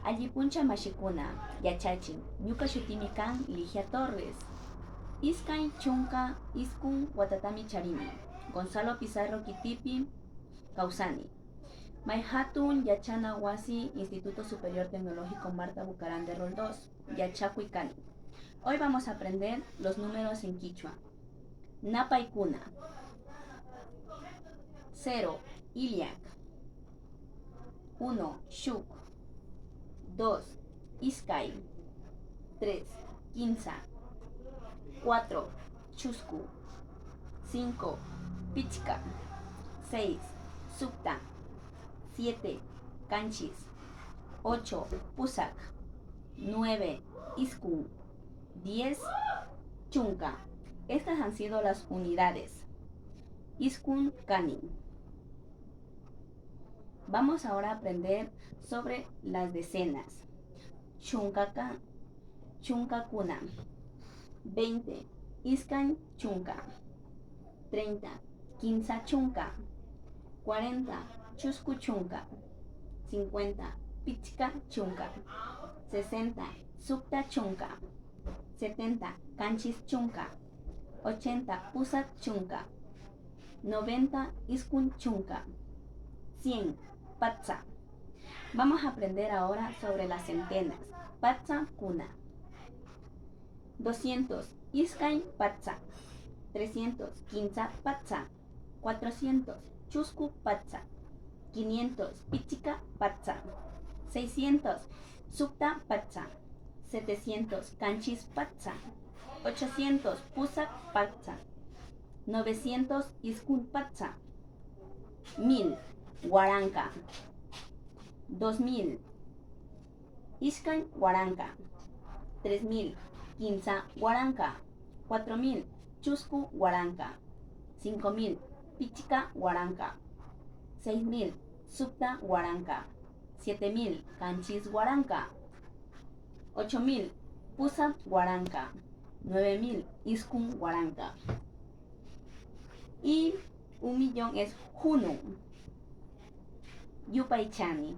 Alli puncha mashikuna, yachachin, ñuka shutimi kan Ligia Torres. 29 watatami charini. Gonzalo Pizarro kitipi kawsani. May hatun yachana wasi Instituto Superior Tecnológico Martha Bucaram de Roldós, yachakuy kani. Hoy vamos a aprender los números en quichua. Napaykuna. 0, illak. 1, shuk. 2, iskay. 3, kimsa. 4, chusku. 5, pichka. 6, sukta. 7, qanchis. 8, pusak. 9, iskun. 10, chunka. Estas han sido las unidades. Iskun kani. Vamos ahora a aprender sobre las decenas. Chunkaka, chunkakuna. 20, iskay chunka. 30, kimsa chunka. 40, chusku chunka. 50, pichka chunka. 60, sukta chunka. 70, qanchis chunka. 80, pusak chunka. 90, iskun chunka. 100, patsa. Vamos a aprender ahora sobre las centenas. Patsa kuna. 200, iskay patsa. 300, kimsa patsa. 400, chusku patsa. 500, pichka patsa. 600, sukta patsa. 700, qanchis patsa. 800, pusak patsa. 900, iskun patsa. 1000, waranka. 2000, iskay waranka. 3000, kimsa waranka. 4000, chusku waranka. 5000, pichka waranka. 6000, sukta waranka. 7000, qanchis waranka. 8000, pusak waranka. 9000, iskun waranka. Y 1 millón es hunu. Yupaychani.